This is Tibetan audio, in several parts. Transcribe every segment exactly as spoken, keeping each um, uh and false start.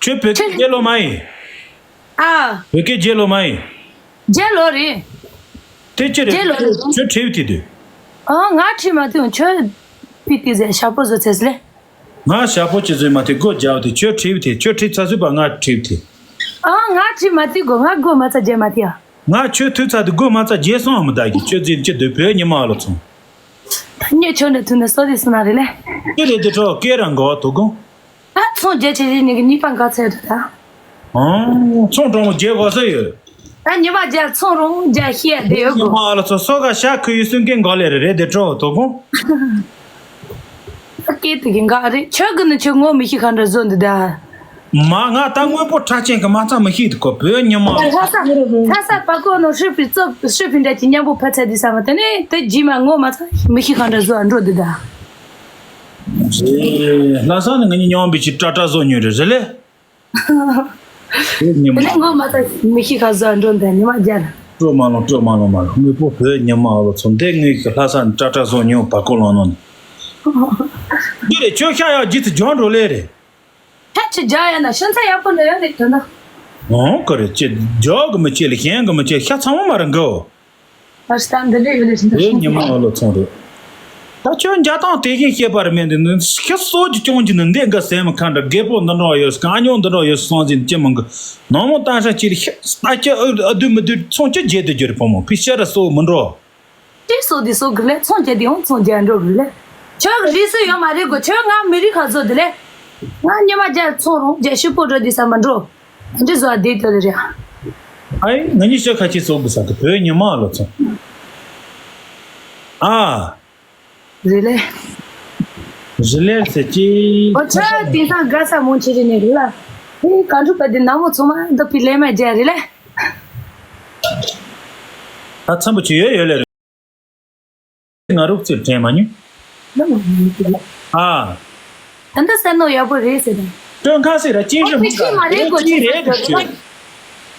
ཁྱོད་བོད་སྐད་རྒྱལ་ལོ་མ་ཡིན། ཨ། བོད་སྐད་རྒྱལ་ལོ་མ་ཡིན། རྒྱལ་ལོ་རེད། དེ་ཅི་རེད། རྒྱལ་ལོ་རེད། ཁྱོད་ཁྲིད་དེ་དུས། ཨ། ང་ཁྲིད་མ་ཐུབ། ཁྱོད་ཕི་ཏི་ཟེར་ཞག་པོ་བཟོ་ཚེས་ལེ། ང་ཞག་པོ་ཅི་བཟོས་མ་ཐུབ། སྒོ་རྒྱབ་དེ་ཁྱོད་ཁྲིད་དེ། ཁྱོད་ཁྲིད་ཚ་ཚུད་པ་ང་ཁྲིད་དེ། ཨ། ང་ཁྲིད་མ་ཐུབ་གོ། ང་སྒོ་མ་ཚ་རྒྱལ་མ་ཐུབ་ཡ། ང་ཁྱོད་ཐུག་ཚ་དུས་སྒོ་མ་ཚ་རྒྱལ་སོང་བ་མི་ད་གི། ཁྱོད་ཅི་ཅི་དུས་བོད་ཉི་མ་ལོ་ཚོང་། ད་ཉེ་ཆོ་འདྲ་ཐུག་ནས་སོ་དེ་སོང་ན་རེད་ལེ། ཅི་རེད་དེ་གྲོགས་སྐད་རང་གོ་དོ་དགོང་། ད་ཚོང་རྒྱག་ཆེ་རེད། ནི་གི་གཉིས་པ་འགག་ཚར་འདུག་ད། ཨང་། ཚོང་གྲོང་མོ་རྒྱག་དགོས་ས་ཡོད། ད་ཉི་མ་རྒྱག་ཚོང་རོང་རྒྱག་ཤེས་བསྡད་ཡོད་གོ། ཉི་མ་ལ་ཚོ་སོ་ག་ཤ་ཁུ་ཡུ་སུན་ཀེན་གོ་ལེ་རེད་རེད་དེ་གྲོགས་དོ་དགོང་། ད་སྐད་དེ་གི་འགག་རེད། ཁྱོད་གི་ནི་ཁྱོད་ངོ་མི་ཤེས་ག་འདྲ་བཟོ་འདུག་ད། མ་ང་ད་དངོས་པོ་ཁྲ་ཆེན་གི་མ་རྩ་མི་ཤེས་དུ་གོ། བོད་ཉི་མ་ལྷ་ས་ལྷ་ས་པ་ཀོ་ནོ་ཧྲི་ཕི་ཙོ་ཧྲི་ཕི་འདྲ་གྱི་མཉམ་པོ་ཕ་ཚ་དི་ས་མ་དེ་ནས་དེ་རྗེས་མ་ངོ་མ་ཚ་མི་ཤེས་ག་འདྲ་བཟོ་འགྲོ་འདུག་ད། ལྷ་ས་ནི་ང་གཉིས་མཉམ་པའི་ཆི་ཏྲ་ཏྲ་བཟོ་ཉོས་རེད་རེད་ལེ། བོད་ཉི་མ། དེ་ནས་ངོ་མ་ཚ་མི་ཤེས་ག་བཟོ་འགྲོ་འདུག་ཉི་མ་རྒྱལ། སྤྲོ་མ་ལོང་སྤྲོ་མ་ལོང་མ་ལོང་། དངོས་པོ་བོད་ཉི་མ་ལོ་ཚོ་འདི་ངས་ཀྱི་ལྷ་ས་ནས་ཏྲ་ཏྲ་བཟོ་ཉོས་པ་ཀོ་ལོང་ནོ་ནི། འདི་རེད། ཁྱོད་ཤ་ཡག་རྗེས་སུ་འཇོག་འགྲོ་ལེ་རེད། ཁྱད་ཆོས་རྒྱག་ཡ་ན་ཤིན་ཚ་ཡག་པོ་འདྲ་ཡོད་རེད་དོན་དག་འོང་གི་རེད། ཅི་རྒྱག་གི་མི་བྱེད་ལ་ཞེན་གི་མི་བྱེད། ཤ་ཚང་མ་མ་རང་གི་འོ། ཨ་སྟན་འདི་འདྲ་ཡོད་ལེ་ཤིན་ཚ་བོད་ཉི་མ་ཨོ་ལོ་ཚོང་རེད། ད་ཁྱོད་འཇའ་ཐང་དེ་བཞིན་བཤད་པ་རེད་མེད་འདི་ནི་ཤི་སོ་ཀྱི་ཅུང་གྱི་ནི་འདི་འགའ་སེམས་ཁ་འདྲ་རྒད་པོ་འདི་འདྲ་ཡོད་ཀ་ཨ་ཉོ་འདི་འདྲ་ཡོད་སོང་ཟིན་ཅི་མང་གི་ནང་མོ་བཏང་ཤ་ཅི་རེད། ཤི་ད་ཁྱོད་ཨ་བསྡུ་མི་བསྡུ་ཚོང་ཅི་བརྗེད་དུ་རྒྱུ་རེད་བུ་མོ་ཕི་ཤ་ར་སོ་མི་འགྲོ། ཅི་སོ་དེ་སོ་གི་ལེ་ཚོང་རྒྱག་དེ་ཡང་ཚོང་རྒྱག་འགྲོ་གི་ལེ། ཁྱོད་ཀྱི་རིགས་སུ་ཡོད་མ་རེད་གོ། ཁྱོད་ང་མི་རིགས་ཁ་བཟོ་དེ་ལེ། ང་ཉི་མ་རྒྱ་ཚོང་རུང་རྒྱ་ཤི་པོ་འགྲོ་དེ་ས་མ་འགྲོ། འདི་བཟོ་བ་དེ་ལྟ་ལེ་རེད། ཨ་ཡི་ང་གཉིས་ཤ་ཁ་ཆེ་སོ་གི་ས་གི་བོད་ཉི་མ་ལོ་ཚོང་། ཨ། རེད་ལེ། རེད་ལེ་ཟེར་ཅི། ཨོ་ཆ་དེ་སང་དགའ་ས་མོ་ཆེ་རེད་ནི་རེད་ལ། ཧེ་ག་འགྲུབ་པ་དེ་ནག་མོ་ཚོང་མ་འདི་པི་ལེ་མ་རྒྱ་རེད་ལེ། ད་འཚམ་པོ་ཆེ་ཡོད་ཡོད་ལེ་རེད། ང་རུག་རྩིར་དྲན་མ་མྱོང་། ཨ། ད་འདི་སེ་ནོ་ཡག་པོ་རེད་ཟེར་ནས། སྟོན་ཁ་སེ་ར་ཅིན་རི་མི་ཁི་མ་རེད་གོ་ཅིན་རེད་ཁྱོད།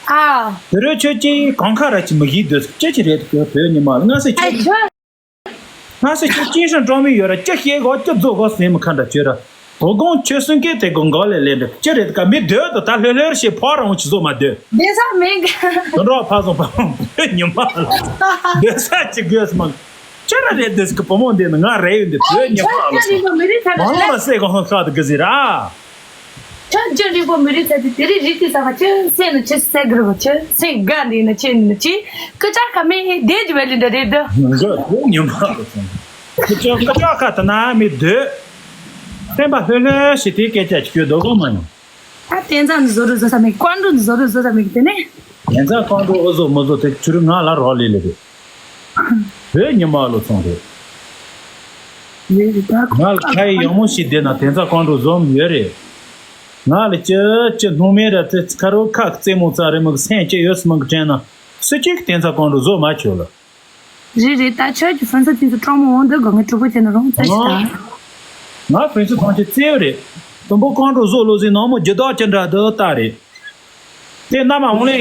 ཨ། དེ་རོ་ཁྱོད་ཀྱིས་གང་ཁ་ར་ཅི་མི་ཡིད་སྡོད་ཅི་ཅི་རེད་གོ་བོད་ཉི་མ་ལ་ང་སེ་ཨ་ཁྱོད། ཁྱོད། ང་སེ་ཁྱོད་ཅིན་ཧྲན་ཀྲོང་མི་ཡོད་ར་ཅི་ཤེས་གོ་ཅི་རྫོགས་གོ་སེ་མི་ཁ་འདྲ་ཁྱོད་ར། དོ་དགོང་ཁྱོད་སུན་སྐད་དེ་དགོང་གོ་ལེ་ལེ་འདྲ་ཅི་རེད་ག་མི་སྡོད་དོ་ད་ལྷོད་ལྷོད་ཤེས་ཕོ་རང་ཅི་བཟོ་མ་སྡོད། བསྡད་ས་མེད་གི། དོན་གྲོགས་ཕ་སོང་ཕ་སོང་བོད་ཉི་མ་ལ་བསྡད་ས་ཅི་དགོས་སི་མ། ཅི་ར་རེད་འདི་སི་གི་བུ་མོ་འདི་ནི་ང་རེ་ཡོད་འདི་བོད་ཉི་མ་ལ་སོང་། མང་ལ་སེ་གོ་ཧོན་ཤ་དི་གི་ཟི་ར། ཁྱོད་ཅི་རིག་པོ་མི་རིག་ཚད་དེ་དེ་རིག་རིག་དེ་ས་མ་ཁྱོད་སེམས་ནི་ཁྱོད་སེ་གི་ར་བ་ཁྱོད་སེམས་དགའ་འདི་ནི་ཁྱོད་ནི་ཁྱོད་སྐུ་ཅག་ག་མེད་བསྡད་ཀྱི་བས་ལི་འདྲ་རེད་འདི། ང་བོད་ཉི་མ་ལ་སོང་། སྐུ་ཅག་སྐུ་ཅག་ག་ད་ན་མི་སྡོད། སེམས་པ་ལྷོད་ལྷོད་ཞིག་དེ་སྐད་ཆ་ཅིག་ཁྱོད་དོ་གོ་མ་ཡོང་། ད་བསྟན་རྩ་ནི་བཟོ་རུ་བཟོ་ས་མེད་ཀོང་ཀྲུ་ནི་བཟོ་རུ་བཟོ་ས་མེད་དེ་ནས། བསྟན་རྩ་ཀོང་ཀྲུ་ཨོ་བཟོ་མོ་བཟོ་དེ་ཚུར་ང་ལ་རོགས་ལས་ལས་རེད། བོད་ཉི་མ་ལོ་ཚོང་རེད། རེད་རེད་ད་ང་ལ་ཁ་ཡི་ཡོང་མོ་ཞིག་བསྡད་ན་བསྟན་རྩ་ཀོང་ཀྲུ་བཟོ་མི་ཡོད་རེད། ང་ལ་ཅི་ཅི་སྣང་མེད་ར་ཙེ་ཁ་རོ་ཁ་རྩེ་མོ་རྩ་རེ་མོ་གི་སེམས་ཅི་ཡོད་སི་མང་གི་དྲན་ན་སུ་གཅིག་བསྟན་རྩ་ཀོང་ཀྲུ་བཟོ་མ་ཆོད་ལ། རེད་རེད་ད་ཁྱོད་ཀྱི་ཕུན་སུམ་ཚོགས་སུ་སྤྲང་མོ་འོང་འདུག་གོ་ངས་གྲོགས་པོ་བྱས་ན་རུང་ཚ་ཞིག་ད། ང་ཕུན་སུམ་ཚོགས་སུ་བརྩེ་བ་རེད། དུམ་བུ་ཀོང་ཀྲུ་བཟོ་ལོ་ཟིན་ནང་མོ་རྒྱུ་དག་ཅི་འདྲ་འདི་ལྟ་རེད། དེ་མནའ་མ་འོང་ལེ།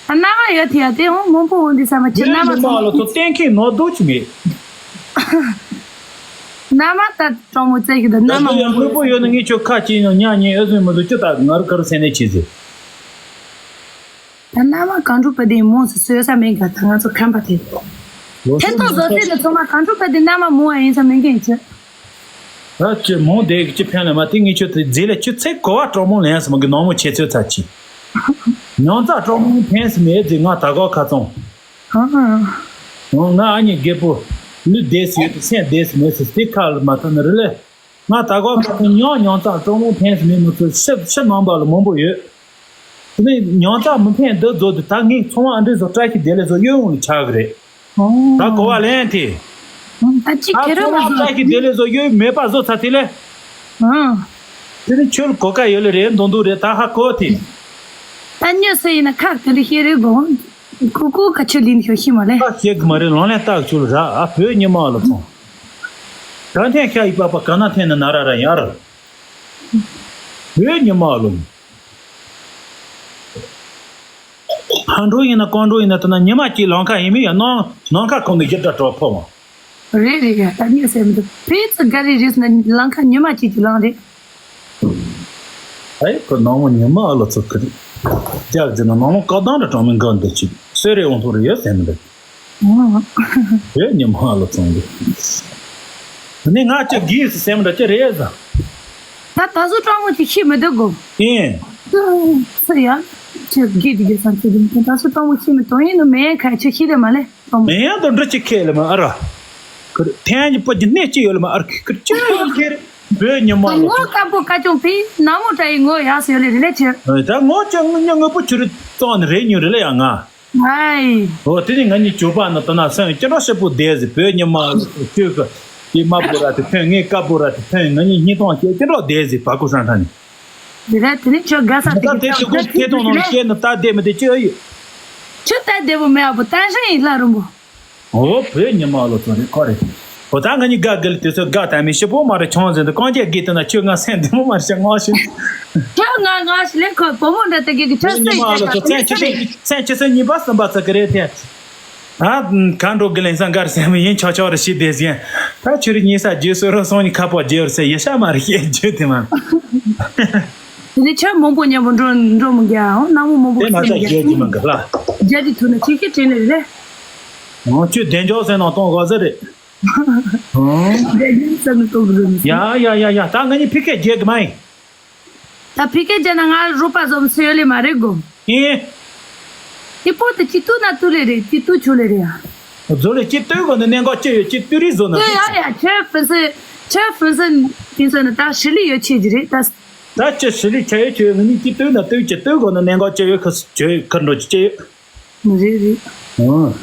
ཨ་མནའ་མ་ཡོད་དེ་ཡ་དེ་འོང་མང་པོ་འོང་འདི་ས་མ་ཁྱེད་མནའ་མ་ཚོ་ལོ་ཚོ་གཏན་འཁེལ་ནོར་འདུག་ཅི་མེད། མནའ་མ་ད་གྲོགས་མོ་བཙལ་གི་འདུག་མནའ་མ་ད་ཡང་དངོས་པོ་ཡོད་ན་ངས་ཁྱོད་ཁ་ཅིག་ཡང་ཉག་ཉེ་ཨེ་བཟོས་མི་འདུག་ཅི་ད་ང་རུ་ཁ་རུ་སེ་ནས་བྱེད་ཟེར། ད་མནའ་མ་གང་འགྲུབ་པ་དེ་མོངས་སུ་བཟོས་ས་མེད་ག་ད་ང་ཚོ་ཁམས་པ་དེ། ལོ་ཐེ་གཏོགས་བཟོ་ཚད་ནི་ཚང་མ་གང་འགྲུབ་པ་དེ་མནའ་མ་མོ་བ་ཡིན་ས་མེད་མཁན་ཅི། ད་ཅི་མོང་དེ་གི་ཅི་ཕན་ལ་མ་དེ་ངས་ཁྱོད་དེ་རྫས་ལ་ཁྱོད་ཚེ་གོ་བ་སྤྲང་མོང་ལེན་ས་མ་གི་ནང་མོ་ཆེ་ཚོད་ཚ་ཅི། མྱོང་རྩ་སྤྲང་མོང་ཕན་ས་མེད་རྫས་ང་ད་གོ་ཁ་ཚོང་། ཨ་ཨ། ང་ཨ་ནི་རྒད་པོ་ལུས་བདེ་སི་ཡོད་དེ་སེམས་བདེ་སི་མེད་སི་དེ་ཁ་ལ་མ་ཐོན་ནི་རེད་ལེ། ང་ད་གོ་ཁ་ཚོང་མྱོང་མྱོང་རྩ་སྤྲང་མོང་ཕན་ས་མེད་མི་ཚོ་ཤི་ཤི་ནང་པ་ལ་མང་པོ་ཡོད། དེ་ནས་མྱོང་རྩ་མི་ཕན་འདི་བཟོ་དུས་ད་ངས་ཚོང་བ་ཨ་འདྲས་བཟོ་བཀྲ་ཤིས་བདེ་ལེགས་བཟོ་གཡོ་ཡོང་ལ་ཆགས་ཀྱི་རེད། ད་གོ་བ་ལེན་དེ། ད་ཅི་ད་ཁེ་རོ་ཚོང་བ་མ་བཟོ། བཀྲ་ཤིས་བདེ་ལེགས་བཟོ་གཡོ་མེད་པ་བཟོ་ཚར་དེ་ལས། ཨང་། དེ་ནི་ཁྱོད་ལ་གོ་ཀ་ཡོད་ལེ་རེད་མདོག་མདོག་རེད་ད་ཧ་གོ་དེ། ད་ཉོ་སེ་ཡིན་ན་ཁག་དེ་འདྲ་ཤེས་རེད་གོ། ཀུ་ཀུ་ཀ་ཆུ་ལིན་ཤོ་ཤི་མ་ལེ། ད་ཤེས་གི་མ་རེད་ལོང་ལེན་ཏག་ཆུ་ལ་ར་ཨ་བོད་ཉི་མ་ལ་ཚོང་། ད་འཐེན་ཤ་ཡི་པ་པ་ག་ན་འཐེན་ན་ན་ར་ར་ཡར། བོད་ཉི་མ་ལ། ཧ་འགྲོ་ཡིན་ན་ཀོང་འགྲོ་ཡིན་ན་ད་ན་ཉི་མ་གཅིག་ལང་ཁ་ཡིན་མིན་ཡང་ནང་ནང་ཁ་ཁོང་གི་ཡིབ་ད་གྲོགས་ཕོ་བ། རེད་རེད་ཡ་ད་ཉི་སེམས་འདུག་ཕེ་ཚི་ག་རེ་རེད་ཟེར་ན་ལང་ཁ་ཉི་མ་གཅིག་གི་ལང་རེད། ཨེ་ཁོ་ནང་མོ་ཉི་མ་ཨ་ལོ་ཚོ་ཁི་རེད། རྒྱག་རྒྱུ་ན་ནང་མོ་བཀག་སྡོམ་ར་གྲངས་མི་འགའ་འདི་ཅིག་གསོད་རེ་འོང་ཐོག་རེ་ཡོད་ཟེར་མི་འདུག་ཨོ། ཡོད་ཉི་མ་ཨ་ལོ་ཚོ་འདི། ནི་ང་ཅི་གིས་ཟེར་མི་འདུག་ཅི་རེད་ཟ། ད་ད་གཟོད་སྤྲང་མོ་ཅིག་ཤི་མི་འདུག་གོ། ཨེ། ཚུ་ཡ། ཅི་གིས་དེ་གི་སང་ཁྱེད་དེ་ད་གཟོད་སྤྲང་མོ་ཤི་མི་དོན་ཡིན་ནོ་མེད་ཁ་ཆེ་ཤི་རེ་མ་ལེ། མེ་ཡང་དང་འདྲ་ཅིག་ཁས་ལེ་མ་ཨ་ར། ཁུར་ཐན་གྱི་པོ་གྱི་སྣེ་གཅིག་ཡོད་ལེ་མ་ཨར་ཁི་ཁུར་ཅི་ཡོད་ཁེ་རེ། བོད་ཉི་མ་ལོ་ངོ་དཀར་པོ་ཀ་ཅུང་ཕི་ན་མོ་ཏྲ་ཡི་ངོ་ཡག་སེ་ཡོད་ལེ་རེ་ལེ་ཆེ། ད་ངོ་ཅི་ངུ་ཉི་ངུ་པོ་ཆུ་རི་བཙོང་ནི་རེ་ཉུ་རེ་ལེ་ཡ་ང་། ཨའི། ཨོ་དེ་ནི་ང་གཉིས་ཅོ་པ་ན་ད་ན་སེམས་ཅི་འདྲ་ཞིབ་པོ་བསྡད་ཟི་བོད་ཉི་མ་ཁྱོད་ཀྱི་དེ་དམར་པོ་ར་དེ་ཐོན་ངས་དཀར་པོ་ར་དེ་ཐོན་ང་གཉིས་གཉིས་མཐོང་སྐྱེ་ཅི་འདྲ་བསྡད་ཟི་བ་ཀུ་ཧྲང་ཧྲང་ནི། དེ་ར་དེ་ནི་ཁྱོད་དགའ་ས་དེ་ད་གི་དེ་ཚོ་ཁྱོད་ཁྱེད་དང་ནང་སྐྱེས་ནི་ད་བསྡད་མི་དེ་ཅི་ཨ་ཡོད། ཁྱོད་ད་བསྡད་པོ་མེད་ཨ་པོ་ད་ཧྲང་ཡིན་ལ་རུང་པོ། ཨོ་བོད་ཉི་མ་ལོ་ཚོ་རེད་ཁོ་རེད། ཨོ་ད་ང་གཉིས་དགའ་དགའ་ལ་དུས་ཚོད་དགའ་ད་མི་ཤི་པོ་མ་རེད་ཆུང་ཟེར་འདུག་རྐང་རྗེས་དགོས་དེ་ན་ཁྱོད་ང་སེམས་བདེ་མོ་མ་རེད་ཤག་ངོ་ཤེས། ཁྱོད་ང་ང་ཤི་ལེ་ཁོ་བུ་མོ་འདྲ་དེ་གི་ཁྱོད་བོད་ཉི་མ་ལོ་ཚོ་སེམས་ཆུ་སེམས་ཆུ་སེམས་ཉི་པ་གསུམ་པ་ཚོ་གི་རེད་དེ། ད་ག་འགྲོ་གི་ལེན་སང་གར་སེམས་ཡིན་ཆོག་ཆོག་རེ་ཤི་བསྡད་ཟིན། ད་ཆུ་རི་གཉིས་ས་རྗེས་སུ་རོ་སོང་ཉི་ཁ་པོ་རྗེས་རུ་སེ་ཡེ་ཤ་མ་རེད་ཤེས་རྒྱུ་དེ་མ། དེ་ནས་ཁྱོད་མང་པོ་མཉམ་པོ་འགྲོ་འགྲོ་མི་འགྱ་ཨང་ནང་མོ་མང་པོ་དེ་མ་སེམས་ཚད་རྒྱ་རྒྱལ་གྱི་མི་འགའ་ལ། རྒྱ་གི་ཐུག་ན་ཁྱེད་ཀྱི་དྲན་ལེ་རེད། ང་ཁྱོད་བདེ་འཇགས་སེ་ནང་གཏོང་དགོས་ས་རེད། ཧང་། བདེ་འཇགས་སེ་ནང་གཏོང་དགོས་རེད། ཡ་ཡ་ཡ་ཡ་ད་ང་གཉིས་ཕི་ཁེ་རྒྱལ་གི་མ་ཡིན། ད་ཕི་ཁེ་རྒྱལ་ན་ང་རུ་པ་ཟོམ་སུ་ཡོད་ལེ་མ་རེད་གོ། ཨེ། དེ་པོ་དེ་ཅི་ཏུ་ན་ཏུ་ལེ་རེད་ཅི་ཏུ་ཆུ་ལེ་རེད་ཡ། བཟོ་ལེ་ཅི་ཏུ་གོ་ནི་གནད་འགག་ཅི་ཡོད་ཅི་ཏུ་རི་བཟོ་ན་ཏུ་ཡ་ཡ་ཁྱོད་ཕུན་སུམ་ཁྱོད་ཕུན་སུམ་ཕུན་སུམ་ནི་ད་ཧྲི་ལི་ཡོད་ཆེ་གི་རེད་ད། ད་ཅི་ཧྲི་ལི་ཁྱོད་ཡོད་ཆེ་ཡོད་ང་གཉིས་ཅི་ཏུ་ན་ཏུ་ཅི་ཏུ་གོ་ནི་གནད་འགག་ཅི་ཡོད་ཁ་སུ་ཁྱོད་ཁར་འགྲོ་ཅི་ཅི་ཡོད། མི་རེད་རེད། ཨང་།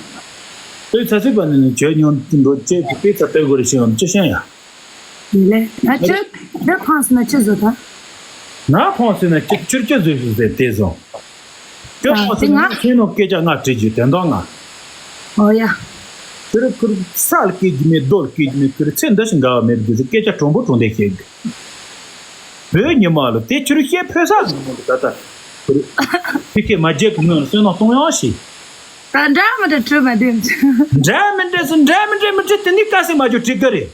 དཔེ་ཚ་ཚིག་པ་ནི་ནི་བྱོས་མྱོང་འགྲོ་ཅེས་ཀྱི་དཔེ་ཚ་ལྟོས་དགོས་རེ་ཤེས་ཡོང་ཅི་ཤེས་ཡ། ཡིན་ལེ། ད་ཁྱོད་ཁྱོད་ཕངས་སི་ན་ཁྱི་བཟོ་ད། ང་ཕངས་སི་ན་ཁྱི་ཆུར་ཁྱི་བཟོས་ཤིག་ཟེར་དེ་བཟོ། ཁྱོད་ཨ་ཕངས་སི་དེ་ན་ང་ཁྱོད་ནང་སྐད་ཆ་ང་དྲིས་རྒྱུ་དོན་དག་ང་། ཨོ་ཡ། ཁྱོད་ཁུར་ས་ལ་སྐད་རྒྱུ་མེད་རྡོ་ལ་སྐད་རྒྱུ་མེད་ཁུར་ཚེ་འདི་ཞིག་འགལ་བ་མེད་རྒྱུ་ཟེར་སྐད་ཆ་དྲང་པོ་དྲང་བདེན་བཤད་གི། བོད་ཉི་མ་ལ་དེ་ཕྱིར་བཤད་ཕོད་ས་ཟིག་མི་འདུག་ད་ལྟ། ཕི་ཁེ་མ་རྒྱལ་གི་ངོས་ལ་བསོད་ནམས་གཏོང་ཡང་ཞིག་ད་འདྲ་མི་འདྲ་གྲོས་མ་འདེམས། འདྲ་མི་འདྲ་སུ་འདྲ་མི་འདྲ་མི་འདྲ་དེ་ནི་ཀ་སེ་མ་འཇོག་བྲིས་གི་རེད།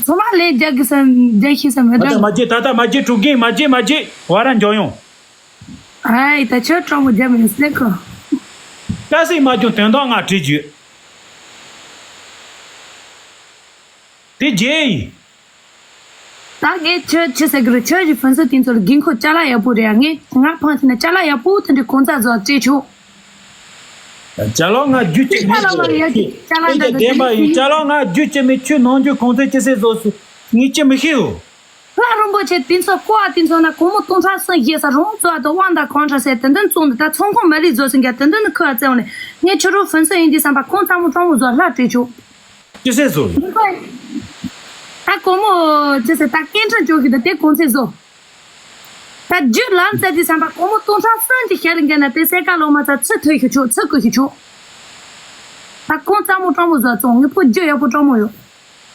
ཚོ་མ་ལས་རྒྱག་གི་ས་རྒྱག་ཤེས་ས་མི་ད་ལྟ་འདྲ། མ་རྒྱལ་ད་ལྟ་མ་རྒྱལ་གྲུ་རྒན་མ་རྒྱལ་མ་རྒྱལ་བ་ར་འཇོག་ཡོང་། ཨའི་ད་ཁྱོད་གྲོགས་མོ་རྒྱབ་མི་སླེབས་གོ། ཀ་སེ་མ་འཇོག་དོན་དག་ང་བྲིས་རྒྱུ། དེ་རྗེས་ཡིན། ད་ངས་ཁྱོད་ཆི་ཟེར་གི་རེད། ཁྱོད་ཀྱི་ཕུན་སུམ་དེ་ཚོ་ལ་དགོས་མཁོ་ཅ་ལག་ཡག་པོ་རེད་ཨ། ངས་ང་ཕངས་ཐུབ་ན་ཅ་ལག་ཡག་པོ་དེ་འདྲའི་གོང་ཚད་བཟོ་སྤྲད་ཆོག་ཅ་ལག་ང་རྒྱུ་ཅི་མེད་ཅ་ལག་ང་ཡག་ཅ་ལག་ཅི་འདྲ་བདེན་པ་ཡིན། ཅ་ལག་ང་རྒྱུ་ཅི་མེད་ཁྱོད་ནང་རྒྱུ་གོང་ཚད་ཅི་ཟེར་བཟོ་སུ་ངས་ཅི་མི་ཤེས་འོ། ལྷ་རིན་པོ་ཆེ་དེ་ཚོ་ཀོ་ཨ་དེ་ཚོ་ན་སྒོར་མོ་སྟོང་ཕྲག་གསུམ་བཞི་ས་རོང་ཙོ་ཨ་དང་དབང་དང་གོང་ཁྲ་སེ་དེ་འདྲ་བཙོང་འདི་ད་ཚོང་ཁང་མ་ལི་བཟོ་སུ་འགྱ་དེ་འདྲ་ནི་ཁུ་ཨ་བཙན་འོ་ནས་ངས་ཁྱོད་རོ་ཕུན་སུམ་ཡིན་དེ་བསམ་པ་གོང་ཚ་མོ་གྲོང་མོ་བཟོ་ལྷ་སྤྲད་ཆོག་ཅི་ཟེར་བཟོ། ད་སྒོར་མོ་ཅི་ཟེར་ད་སྐད་འཕྲིན་བཅོལ་གི་ད་དེ་གོང་ཚད་བཟོ། ད་རྒྱུ་ལམ་རྩ་དེ་བསམ་པ་སྒོར་མོ་སྟོང་ཕྲག་གསུམ་གྱི་ཞལ་ལ་འགྱ་ན་དེ་སེ་ཀ་ལོ་མ་ཚ་ཚུ་ཐོས་ཤི་ཆོག་ཚུ་ཀུ་ཤི་ཆོག་ད་གོང་ཚ་མོ་གྲོང་མོ་བཟོ་བཙོང་ངས་པོ་རྒྱུ་ཡག་པོ་གྲོང་མོ་ཡོད།